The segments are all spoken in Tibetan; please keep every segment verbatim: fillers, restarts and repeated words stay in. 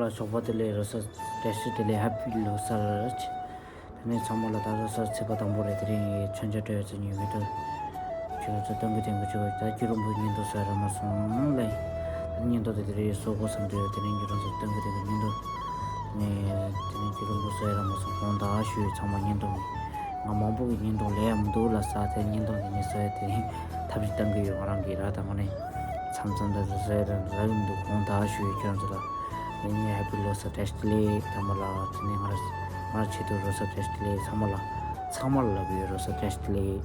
ལ་ཞོགས་པ་བདེ་ལེགས། རོ་སར་བཀྲ་ཤིས་བདེ་ལེགས། ཧེ་པི་ལོ་སར། དེ་ནས་ཚང་མ་ལ་ད་རོ་སར་ཚེས་པ་དང་པོ་རེད། དེ་རིང་གི་མཚོན་ཆ་སྤྲད་ཡོད་ཚེ་ཉོས་མི་འདུག་ཁྱེད་རང་ཚོ་སྟོན་གི་དེང་གི་ཆུ་ད་སྐྱིད་རུམ་བུ་ཉིན་ཐོ་སོ་ཡ་ར་མ་སོང་ལེ། ཉིན་ཐོ་དེ་དེ་རིང་གསོ་དགོས་བསམ་གྱི་ཡོད། དེ་རིང་ཁྱེད་རང་ཚོ་སྟོན་གི་དེང་གི་ཉིན་ཐོ་ནས་དེ་རིང་སྐྱིད་རུམ་བུ་སོ་ཡ་ར་མ་སོང་། དགོངས་དག་ཞུ་ཡོད། ཚང་མ་ཉིན་ཐོ་མི་ང་མང་པོ་གི་ཉིན་ཐོ་ལས་ཡ་མི་འདུག་ལ་ས་དེ་ཉིན་ཐོ་དེ་ཉིན་སོ་ཡ་དེ་རིང་ཐབས་ཤིག་བཏང་གི་ཡོད། ང་རང་གི་ར་ད་མ་ནས། མཚམས་མཚམས་དུ་རེ་རེ་རག་གི་མི་འདུག་དགོངས་དག་ཞུ་ཡི་ཁྱེད་རང་ཚོ་ལ། ངས་ཧེ་པི་ལོ་སར་བཀྲ་ཤིས་བདེ་ལེགས། དང་པོ་ལ་དེ་ནས་ང་ར་ང་ར་ཆེད་དུ་རོ་སར་བཀྲ་ཤིས་བདེ་ལེགས། ཚང་མ་ལ་ཚང་མ་ལ་ལབ་ཡོད། རོ་སར་བཀྲ་ཤིས་བདེ་ལེགས།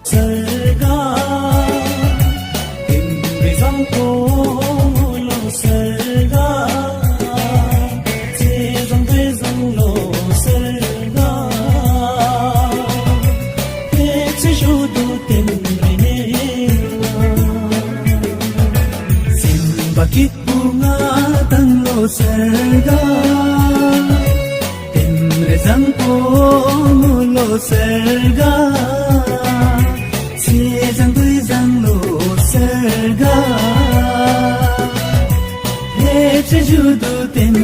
སར་ག་དེ་རིང་བཟང་པོ་ལོ་སར་ག་ཚེས་བཟང་འདི་བཟང་ལོ་སར་ག་ཕལ་ཆེར་ཞུ་དུ་དེ་རིང་ནས་སེམས་པ་སྐྱིད་པོ་ང་དང་ལོ་སར་ག་དེ་རིང་བཟང་པོ་ལོ་སར་ག་ཚེས་བཟང་འདི་བཟང་ལོ་སར་ག་ཕལ་ཆེར་ཞུ་དུ་དེ་